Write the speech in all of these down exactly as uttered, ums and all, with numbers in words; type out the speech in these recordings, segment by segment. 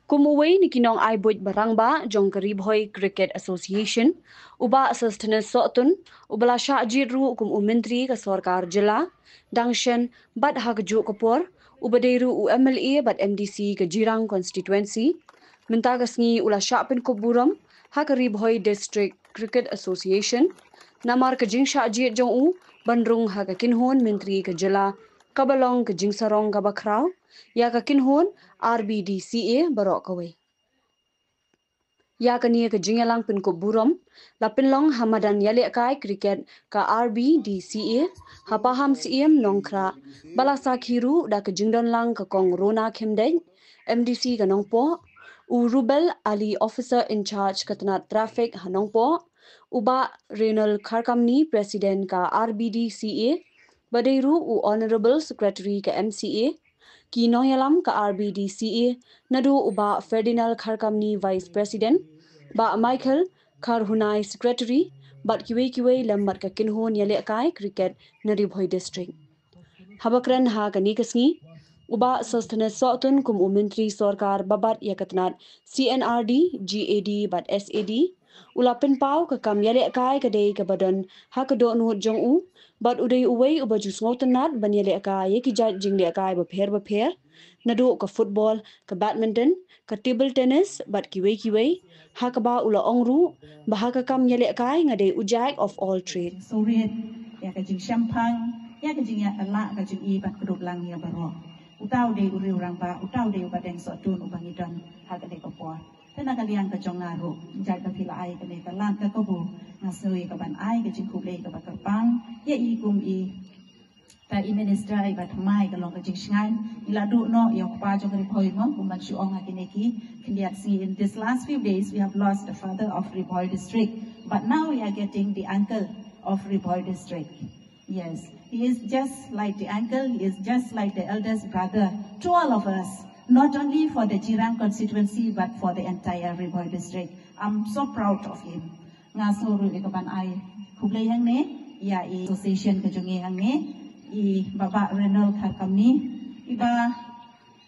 Kum uwei na ki nongai buit ba rangbah jong ka Ri Bhoi Cricket Association, u Bah Sosthenes Sohtun, uba la shah jied ruh kum u Myntri ka Sorkar Jylla, dang shen bad ha kajuh ka por uba dei ruh u M L A bad M D C ka Jirang Constituency, mynta ka sngi u la shah pynkup burom ha ka Ri Bhoi District Cricket Association namar ka jingshah jied jong u ban rung ha ka kynhun Myntri ka Jylla kaba long ka jingsarong kaba khraw ïa ka kynhun R B D C A baroh kawei. Ïa kane ka jingïalang pynkup burom la pynlong ha madan ïalehkai cricket ka R B D C A ha Pahamsyiem, Nongkhrah, ba la sakhi ruh da ka jingdon lang ka Kong Rona Khymdeit, M D C ka Nongpoh, u Rubel Ali, Officer in Charge ka tnad Traffic ha Nongpoh, u Bah Renald Kharkamni, President ka R B D C A, ba dei ruh u Honourable Secretary ka M C A, ki nongïalam ka R B D C A, naduh u Bah Ferdinand Kharkamni, Vice President, Bah Michael Kharhunai, Secretary, bad kiwei kiwei lem bad ka kynhun ïalehkai cricket na Ri Bhoi District. Haba kren ha kane ka sngi, u Bah Sosthenes Sohtun kum u Myntri Sorkar ba bat ïa ka tnad C N R D, G A D bad S A D, u la pynpaw ka kam ïalehkai ka dei kaba don ha ka dohnud jong u, bad u dei uwei uba ju sngewtynnad ban ïalehkai ïa ki jait jinglehkai bapher bapher, naduh ka football, ka badminton, ka table tennis bad kiwei kiwei, ha kaba u la ong ruh ba ha ka kam ïalehkai nga dei u jack of all trades. Jingsngewrit, ïa ka jingshemphang, ïa ka jingïalah ka jong i bad kdup lang ïa baroh. Uta u dei u riew rangbah, uta u dei u Bah Deng Sohtun uba ngi don ha kane ka por. Te na ka liang ka jong nga ruh, jait ba phi la ai kane ka lad ka kabu, nga sngew ïa ka ban ai ka jingkhublei kaba kyrpang ïa i kum i, ka i minister iba thymmai ka long ka jingshngaiñ. Ngi la duh noh ïa u kpa jong Ri Bhoi mo, kum ban shu ong ha kine ki khyndiat sngi. In this last few days we have lost the father of Ri Bhoi district, but now we are getting the uncle of Ri Bhoi district. Yes, he is just like the uncle, he is just like the eldest brother to all of us, not only for the Jirang constituency but for the entire Ri Bhoi district. I'm so proud of him. Nga sngew ruh ïa ka ban ai khublei hangne ïa i association ka jong ngi hangne, i Bah Bah Renald Kharkamni, iba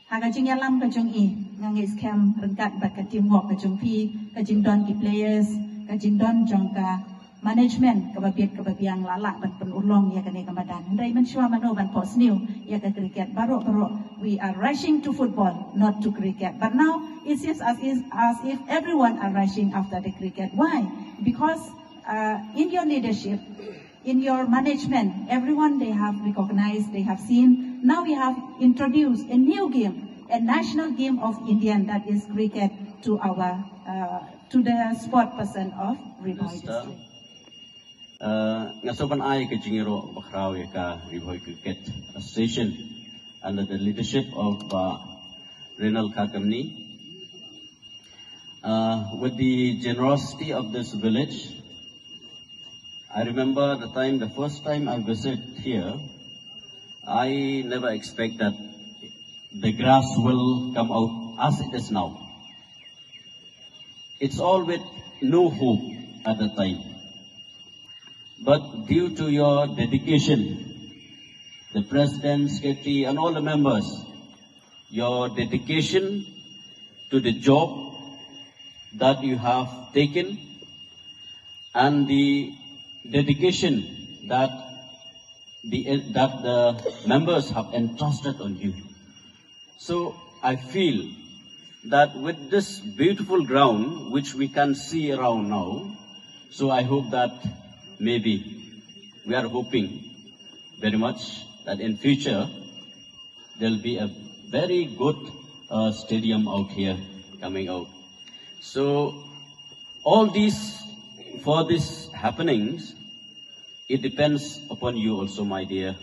ha ka jingïalam ka jong i, nga ngeit skhem ryngkat bad ka teamwork ka jong phi, ka jingdon ki players, ka jingdon jong ka management kaba bit kaba biang la lah ban pynurlong ïa kane ka madan. Hynrei mynshuwa mano ban phohsniew ïa ka cricket, baroh baroh we are rushing to football, not to cricket. But now it seems as if, as if everyone are rushing after the cricket. Why? Because uh, in your leadership, in your management, everyone they have recognized, they have seen. Now we have introduced a new game, a national game of Indian, that is cricket, to our uh, to the sport person of Ri Bhoi District. Uh, nga sngewbha ban ai ka jingïaroh bakhraw ïa ka Ri Bhoi Cricket Association under the leadership of uh, Renald Kharkamni. Uh, with the generosity of this village, I remember the time, the first time I visit here, I never expect that the grass will come out as it is now. It's all with no hope at the time. But due to your dedication, the president, secretary, and all the members, your dedication to the job that you have taken and the dedication that the, that the members have entrusted on you. So I feel that with this beautiful ground which we can see around now, so I hope that maybe we are hoping very much that in future there'll be a very good uh, stadium out here coming out. So all these, for these happenings, it depends upon you also, my dear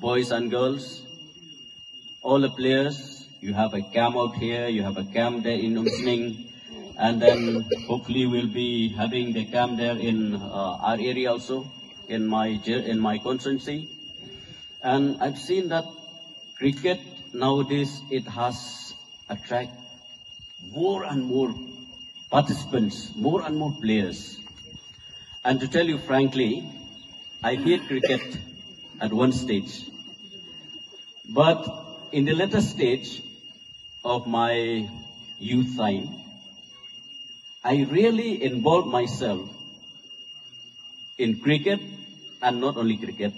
boys and girls, all the players. You have a camp out here, you have a camp there in Umsning, and then hopefully we'll be having the camp there in uh, our area also, in my in my constituency. And I've seen that cricket nowadays, it has attract more and more participants, more and more players. And to tell you frankly, I hate cricket at one stage. But in the later stage of my youth time, I really involved myself in cricket, and not only cricket.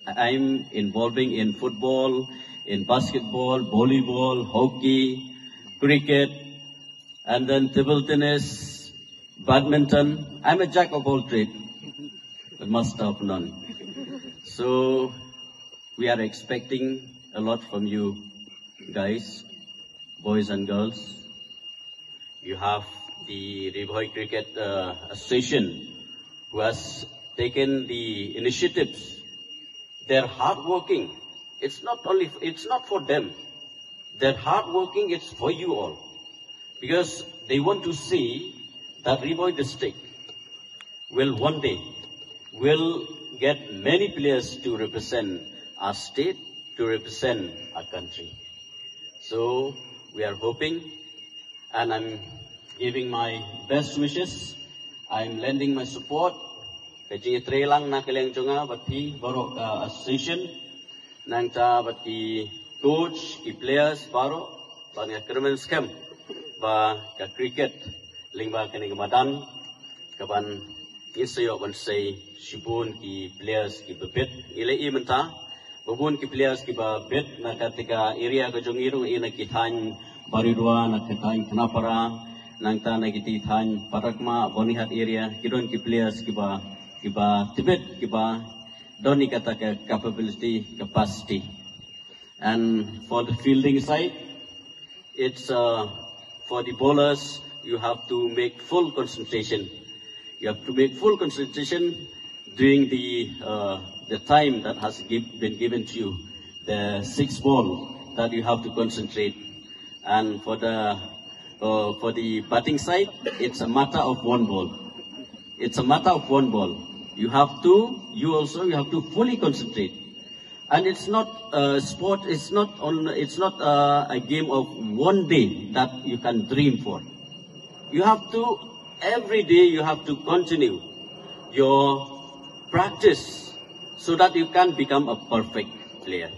I'm involving in football, in basketball, volleyball, hockey, cricket, and then table tennis, badminton. I'm a jack of all trade, a master of none. So we are expecting a lot from you guys, boys and girls. You have the Ri Bhoi Cricket uh, Association, who has taken the initiatives. They're hardworking. It's not only, it's not for them. They're hardworking, it's for you all. Because they want to see that Ri Bhoi district will one day will get many players to represent our state, to represent our country. So we are hoping, and I'm giving my best wishes. I'm lending my support. Ka jingïatreilang na ka liang jong nga bad phi baroh ka association, nangta bad ki coach, ki players baroh, bad nga kyrmen skhem ba ka cricket lyngba kane ka madan ka ban ngin sa ïoh ban sei shibun ki players kiba bit. Ngi la ïohi mynta ba bun ki players kiba bit na kata ka area ka jong ngi ruh, ïa na ki thaiñ Baridua, na ki thaiñ Khnapara, nangta na ki thaiñ Padakma, Bonihat area, ki don ki players kiba kiba tbit, kiba don ïa kata ka capability, capacity. And for the fielding side, it's uh, for the bowlers, you have to make full concentration. You have to make full concentration during the uh, the time that has give, been given to you, the six ball that you have to concentrate. And for the uh, for the batting side, it's a matter of one ball. It's a matter of one ball. You have to, you also, you have to fully concentrate. And it's not a sport, it's not on, it's not a, a game of one day that you can dream for. You have to, every day you have to continue your practice so that you can become a perfect player.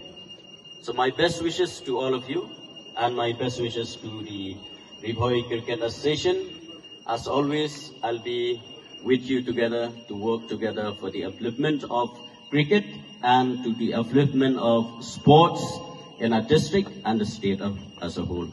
So my best wishes to all of you, and my best wishes to the Ri Bhoi Cricket Association. As always, I'll be with you together to work together for the upliftment of cricket and to the upliftment of sports in our district and the state of, as a whole.